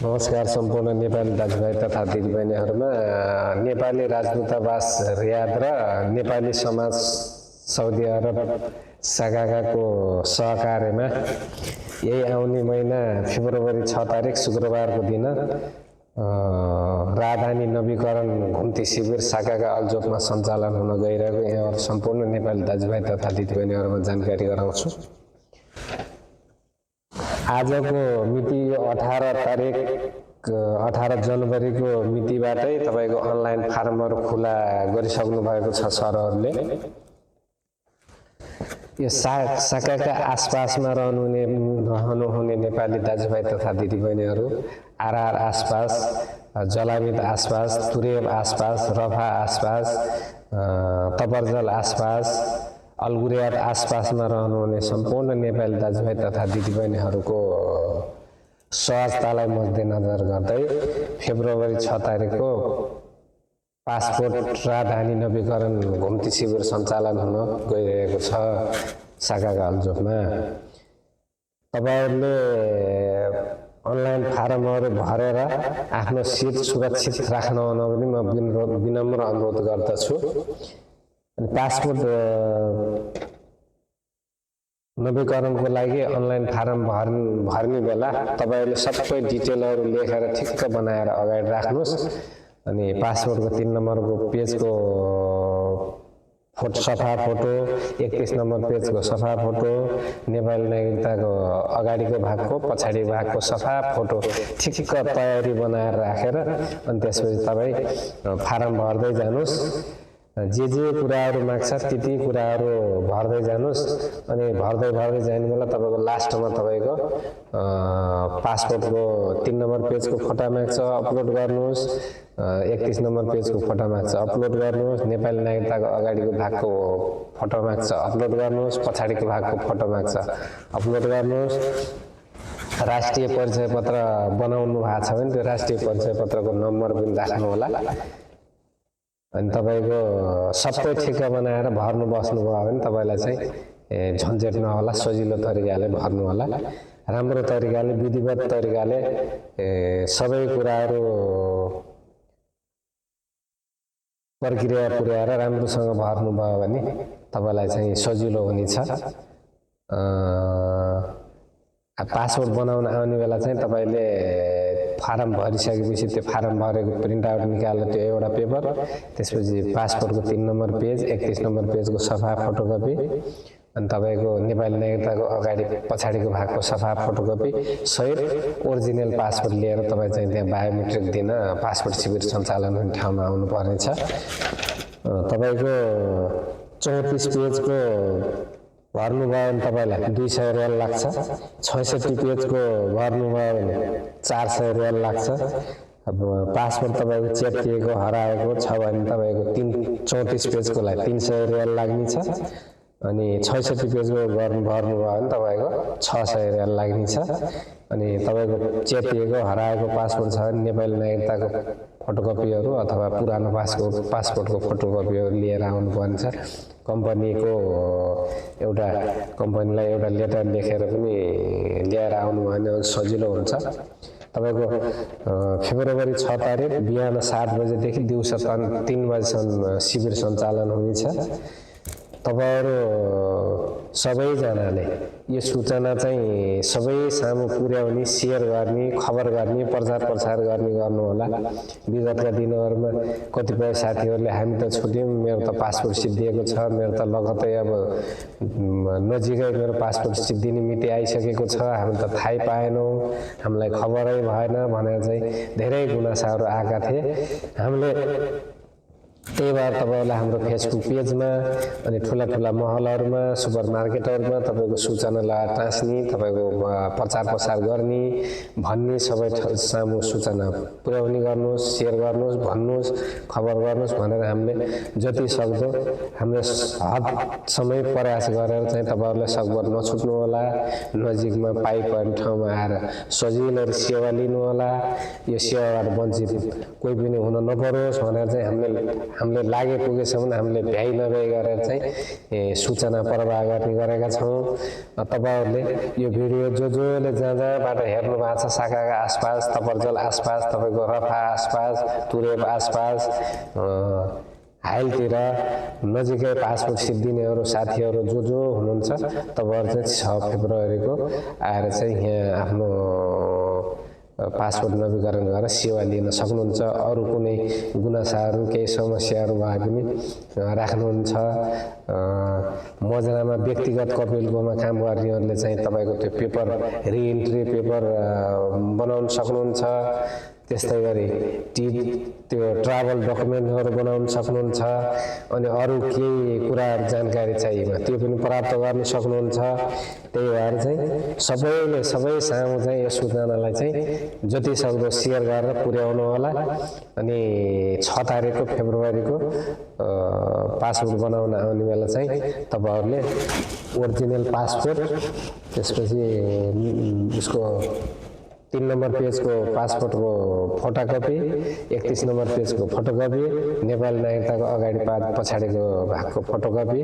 नमस्कार सम्पूर्ण नेपाली दाजुभाइ तथा दिदीबहिनीहरूमा नेपाली राजदूतावास रियाद र नेपाली समाज साउदी अरब शाखाको सहकार्यमा यही आउने महिना फेब्रुअरी 6 तारिक शुक्रबारको दिन राजधानी नवीकरण घुम्ती शिविर शाखाका अल्जोफमा सञ्चालन हुन गइरहेको यहाँ सम्पूर्ण नेपाली दाजुभाइ तथा दिदीबहिनीहरूमा जानकारी गराउँछु। आजको मिति 18 जनवरीको मितिबाटै तपाईको अनलाइन फारमहरु खुला गरिसक्नु भएको छ सरहरूले। यो शाखाका आसपासमा रहनुहुने नेपाली दाजुभाइ तथा दिदीबहिनीहरू आरआर आसपास, जलामित आसपास, तुरेब आसपास, रफा आसपास, तपरजल आसपास, अलगुरियात आसपासमा रहनुहुने सम्पूर्ण नेपाली दाजुभाइ तथा दिदीबहिनीहरूको सहजतालाई मध्यनजर गर्दै फेब्रुअरी 6 तारिकको पासपोर्ट राजधानी नवीकरण घुम्ती शिविर सञ्चालन हुन गइरहेको छ शाखाका अल्जोफमा। तपाईहरुले अनलाइन फारमहरु भरेर आफ्नो सिट सुरक्षित राख्न पनि म विनम्र अनुरोध गर्दछु। अनि पासपोर्ट नवीकरणको लागि अनलाइन फारम भर्ने बेला तपाईहरुले सबै डिटेलहरु लेखेर ठिक्क बनाएर अगाडि राख्नुस्। अनि पासपोर्टको 3 नम्बरको पेजको सफा फोटो, 31 नम्बर पेजको सफा फोटो, नेपाली नागरिकताको अगाडिको भागको पछाडि भागको सफा फोटो ठिक्क तयारी बनाएर राखेर अनि त्यसपछि तपाई फारम भर्दै जानुस्। जे कुराहरु माग्छ त्यति कुराहरु भर्दै जानुस्। अनि भर्दै जाने बेला तपाईको लास्टमा तपाईको पासपोर्टको 3 नम्बर पेजको फोटो माग्छ अपलोड गर्नुस्। 31 नम्बर पेजको फोटो माग्छ अपलोड गर्नुस्। नेपाली नागरिकताको अगाडिको भागको फोटो माग्छ अपलोड गर्नुस्। पछाडिको भागको फोटो माग्छ अपलोड गर्नुस्। राष्ट्रिय परिचय पत्र बनाउनु भएको छ भने त्यो राष्ट्रिय परिचय पत्रको नम्बर पनि राख्नु होला। अनि तपाईको सबै ठिक्क बनाएर भर्नु बस्नुभयो भने तपाईलाई चाहिँ झन्झट नहोला, सजिलो तरिकाले भर्नु होला। राम्रो तरिकाले विधिवत तरिकाले सबै कुराहरु प्रक्रिया पुर्याएर राम्रोसँग भर्नुभयो भने तपाईलाई चाहिँ सजिलो हुनेछ। पासपोर्ट बनाउन आउने बेला चाहिँ तपाईले फारम भरिसकेपछि त्यो फारम भरेको प्रिन्ट आउट निकालेर त्यो एउटा पेपर, त्यसपछि पासपोर्टको 3 नम्बर पेज, 31 नम्बर पेजको सफा फोटोकपी, अनि तपाईको नेपाली नागरिकताको अगाडि पछाडिको भागको सफा फोटोकपी सहित ओरिजिनल पासपोर्ट लिएर तपाई चाहिँ त्यहाँ बायोमेट्रिक दिन पासपोर्ट शिविर सञ्चालन हुने ठाउँमा आउनु पर्नेछ। तपाईको 34 पेजको भर्नुभयो भने तपाईलाई 200 रुपैयाँ लाग्छ। 66 पेजको भर्नुभयो भने 400 रुपैयाँ लाग्छ। अब पासपोर्ट तपाईको च्यातिएको हराएको छ भने तपाईको 34 पेजको लागि 300 रुपैयाँ लाग्नेछ। अनि 66 पेजको भर्नुभयो भने तपाईको 600 रुपैयाँ लाग्नेछ। अनि तपाईको च्यातिएको हराएको पासपोर्ट छ भने नेपाली नागरिकताको फोटोकपीहरु अथवा पुरानो पासपोर्टको फोटोकपीहरु लिएर आउनुपर्ने छ। कम्पनीलाई एउटा लेटर लेखेर पनि ल्याएर आउनु भने सजिलो हुन्छ। तपाईको फेब्रुअरी 6 तारिक बिहान 7 बजेदेखि दिउँसो 3 बजेसम्म शिविर सञ्चालन हुनेछ। तपाईहरु सबैजनाले यो सूचना चाहिँ सबै सामु पुर्याउने, शेयर गर्ने, खबर गर्ने, प्रचार प्रसार गर्नु होला। विगतका दिनहरुमा कतिपय साथीहरुले हामी त छुट्यौं, मेरो त पासपोर्ट सिद्धिएको छ, मेरो त लगतै अब नजिकै मेरो पासपोर्ट सिद्धिने मिति आइसकेको छ, हामी त थाहै पाएनौं, हामीलाई खबरै भएन भनेर चाहिँ धेरै गुनासाहरु आएका थिए। हामीले त्यही भएर तपाईहरुलाई हाम्रो फेसबुक पेजमा अनि ठूला महलहरुमा, सुपरमार्केटहरुमा तपाईको सूचना टाँस्ने, तपाईको प्रचार प्रसार गर्ने, भन्ने सबै सामु सूचना पुर्याउने गर्नुस्, शेयर गर्नुस्, भन्नुस्, खबर गर्नुस् भनेर हामीले जति सक्दो हामीले हद समय प्रयास गरेर चाहिँ तपाईहरुलाई सकभर नछुट्नु होला। नजिकमा पाइपर्ने ठाउँमा आएर सजिलै सेवा लिनु होला। यो सेवाबाट वञ्चित कोही पनि हुन नपरोस् भनेर चाहिँ हामीले हामीले लागे पुगेसम्म हामीले भ्याइ नभ्याइ गरेर चाहिँ सूचना प्रवाह गर्ने गरेका छौँ। तपाईहरुले यो भिडियो जसले जहाँ जहाँबाट हेर्नु भएको छ, साकाका आसपास, तपरजल आसपास, तपाईको रफा आसपास, तुरेब आसपास, हाइलतिर नजिकै पासपोर्ट सिद्धिनेहरू साथीहरू जो हुनुहुन्छ, तपाईहरु चाहिँ 6 फेब्रुअरीको आएर चाहिँ यहाँ आफ्नो पासपोर्ट नवीकरण गरेर सेवा लिन सक्नुहुन्छ। अरू कुनै गुनासाहरू केही समस्याहरू भए पनि राख्नुहुन्छ। मजरामा व्यक्तिगत कपिलकोमा काम गर्नेहरूले चाहिँ तपाईको त्यो पेपर रिइन्ट्री पेपर बनाउन सक्नुहुन्छ। त्यस्तै गरी त्यो ट्राभल डकुमेन्टहरू बनाउन सक्नुहुन्छ। अनि अरू केही कुराहरू जानकारी चाहिएमा त्यो पनि प्राप्त गर्न सक्नुहुन्छ। त्यही भएर चाहिँ सबैले सबै सामु चाहिँ यस सूचनालाई चाहिँ जति सक्दो सेयर गरेर पुर्याउनु होला। अनि 6 तारिकको फेब्रुअरीको पासपोर्ट बनाउन आउने बेला चाहिँ तपाईहरुले ओरिजिनल पासपोर्ट, त्यसपछि उसको 3 नम्बर पेजको पासपोर्टको फोटोकपी, 31 नम्बर पेजको फोटोकपी, नेपाली नागरिकताको अगाडि पछाडिको भागको फोटोकपी,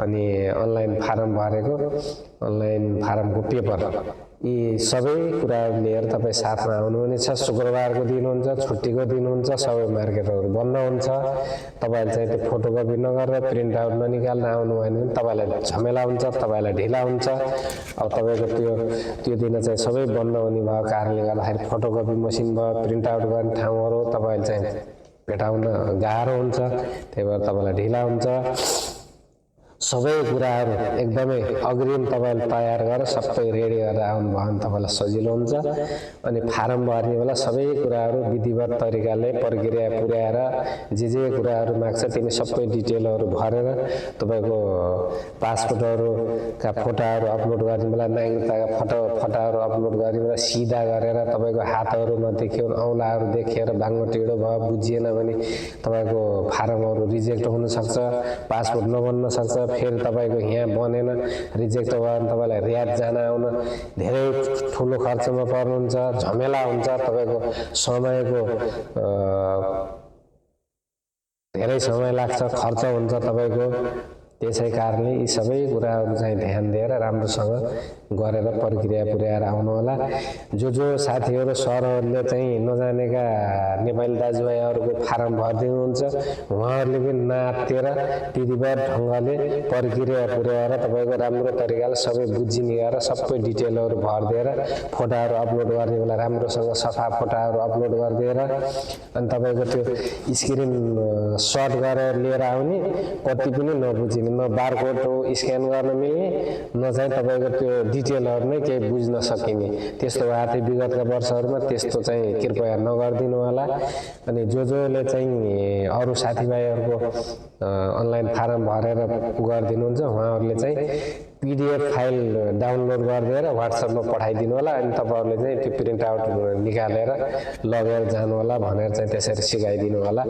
अनि अनलाइन फारम भरेको अनलाइन फारमको पेपर, यी सबै कुराहरू लिएर तपाईँ साथमा आउनुहुनेछ। शुक्रबारको दिन हुन्छ, छुट्टीको दिन हुन्छ, सबै मार्केटहरू बन्द हुन्छ। तपाईले चाहिँ त्यो फोटोकपी नगरेर प्रिन्ट आउट ननिकालेर आउनु भयो भने तपाईलाई झमेला हुन्छ, तपाईलाई ढिला हुन्छ। अब तपाईको त्यो दिन चाहिँ सबै बन्द हुने भएको कारणले गर्दाखेरि फोटोकपी मसिन भयो, प्रिन्ट आउट गर्ने ठाउँहरू तपाईले चाहिँ भेटाउन गाह्रो हुन्छ। त्यही भएर तपाईलाई ढिला हुन्छ। सबै कुराहरू एकदमै अग्रिम तपाईले तयार गरेर सबै रेडी गरेर आउनु भयो भने तपाईलाई सजिलो हुन्छ। अनि फारम भर्ने बेला सबै कुराहरू विधिवत तरिकाले प्रक्रिया पुर्याएर जे कुराहरू माग्छ तिनी सबै डिटेलहरू भरेर तपाईको पासपोर्टहरुका फोटाहरू अपलोड गर्ने बेला, नागरिकताका फोटाहरू अपलोड गर्ने बेला सिधा गरेर तपाईको हातहरू नदेखियो, औँलाहरू देखिएर बाङ्गो टेढो भयो बुझिएन भने तपाईको फारमहरू रिजेक्ट हुन सक्छ, पासपोर्ट नबन्न सक्छ। फेरि तपाईको यहाँ बनेन, रिजेक्ट भयो भने तपाईलाई रियाद जान आउन धेरै ठुलो खर्चमा पर्नुहुन्छ, झमेला हुन्छ। तपाईको समयको धेरै समय लाग्छ, खर्च हुन्छ तपाईको। त्यसै कारणले यी सबै कुराहरू चाहिँ ध्यान दिएर राम्रोसँग गरेर प्रक्रिया पुर्याएर आउनु होला। जो साथीहरू सरहरूले चाहिँ नजानेका नेपाली दाजुभाइहरूको फारम भरिदिनुहुन्छ, उहाँहरूले पनि नातेर विधिवत ढङ्गले प्रक्रिया पुर्याएर तपाईको राम्रो तरिकाले सबै बुझिने गरेर सबै डिटेलहरू भरिदिएर फोटाहरू अपलोड गर्ने बेला राम्रोसँग सफा फोटाहरू अपलोड गरिदिएर अनि तपाईको त्यो स्क्रिन सर्ट गरेर लिएर आउने, कति पनि नबुझिने, न बारकोड स्क्यान गर्न मिल्ने, न चाहिँ तपाईको त्यो डिटेलहरू नै केही बुझ्न सकिने। त्यस्तो भएको थियो विगतका वर्षहरूमा, त्यस्तो चाहिँ कृपया नगरिदिनु होला। अनि जोले चाहिँ अरू साथीभाइहरूको अनलाइन फारम भरेर गरिदिनुहुन्छ उहाँहरूले चाहिँ PDF फाइल डाउनलोड गरिदिएर व्हाट्सएपमा पठाइदिनु होला। अनि तपाईहरुले चाहिँ त्यो प्रिन्ट आउट निकालेर लगेर जानु होला भनेर चाहिँ त्यसरी सिकाइदिनु होला।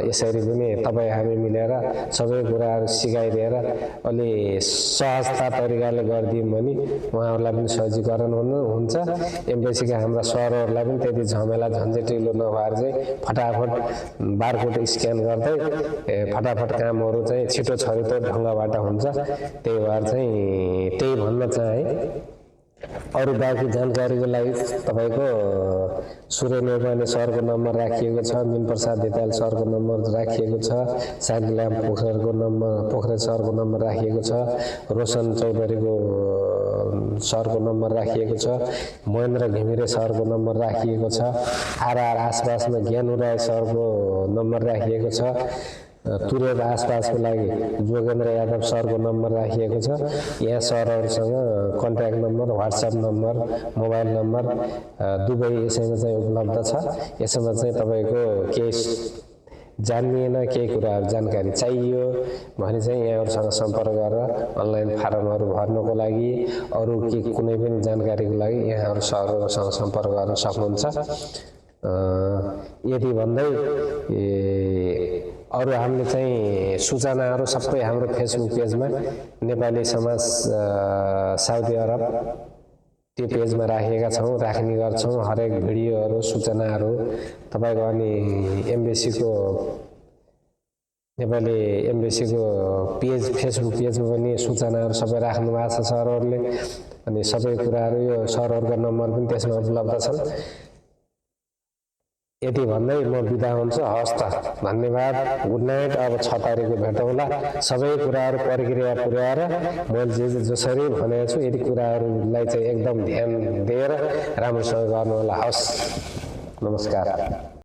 यसरी पनि तपाई हामी मिलेर सबै कुराहरू सिकाइदिएर अलि सहजता तरिकाले गरिदियौँ भने उहाँहरूलाई पनि सजिलोकरण हुन्छ। एम्बेसीका हाम्रा सरहरूलाई पनि त्यति झमेला झन्झटिलो नभएर चाहिँ फटाफट बारकोड स्क्यान गर्दै फटाफट कामहरू चाहिँ छिटो छरितो ढङ्गबाट हुन्छ। त्यही भएर चाहिँ त्यही भन्न चाहे। अरू बाँकी जानकारीको लागि तपाईको सूर्य नेपाली सरको नम्बर राखिएको छ, मिन प्रसाद धिताल सरको नम्बर राखिएको छ, सागिलाम पोखरेल सरको नम्बर राखिएको छ, रोशन चौधरीको सरको नम्बर राखिएको छ, महेन्द्र घिमिरे सरको नम्बर राखिएको छ, आरआर आसपासमा ज्ञानु राय सरको नम्बर राखिएको छ, तुरेब आसपासको लागि जोगेन्द्र यादव सरको नम्बर राखिएको छ। यहाँ सरहरूसँग contact number, WhatsApp number, mobile number दुवै यसैमा चाहिँ उपलब्ध छ। यसमा चाहिँ तपाईको केही जानिएन, केही कुराहरू जानकारी चाहियो भने चाहिँ यहाँहरूसँग सम्पर्क गरेर अनलाइन फारमहरू भर्नको लागि अरू के कुनै पनि जानकारीको लागि यहाँहरू सरहरूसँग सम्पर्क गर्न सक्नुहुन्छ। यदि भन्दै अरू हामीले चाहिँ सूचनाहरू सबै हाम्रो फेसबुक पेजमा नेपाली समाज साउदी अरब त्यो पेजमा राखेका छौँ, राख्ने गर्छौँ। हरेक भिडियोहरू सूचनाहरू तपाईको अनि एम्बेसीको नेपाली एम्बेसीको पेज फेसबुक पेजमा पनि सूचनाहरू सबै राख्नु भएको छ सरहरूले। अनि सबै कुराहरू यो सरहरूका नम्बर पनि त्यसमा उपलब्ध छन्। यति भन्दै म बिदा हुन्छु। हस् त, धन्यवाद, गुड नाइट। अब 6 तारिकको भेटौँला। सबै कुराहरू प्रक्रिया पुर्याएर मैले जसरी भनेको छु यति कुराहरूलाई चाहिँ एकदम ध्यान दिएर राम्रोसँग गर्नु होला। हस्, नमस्कार।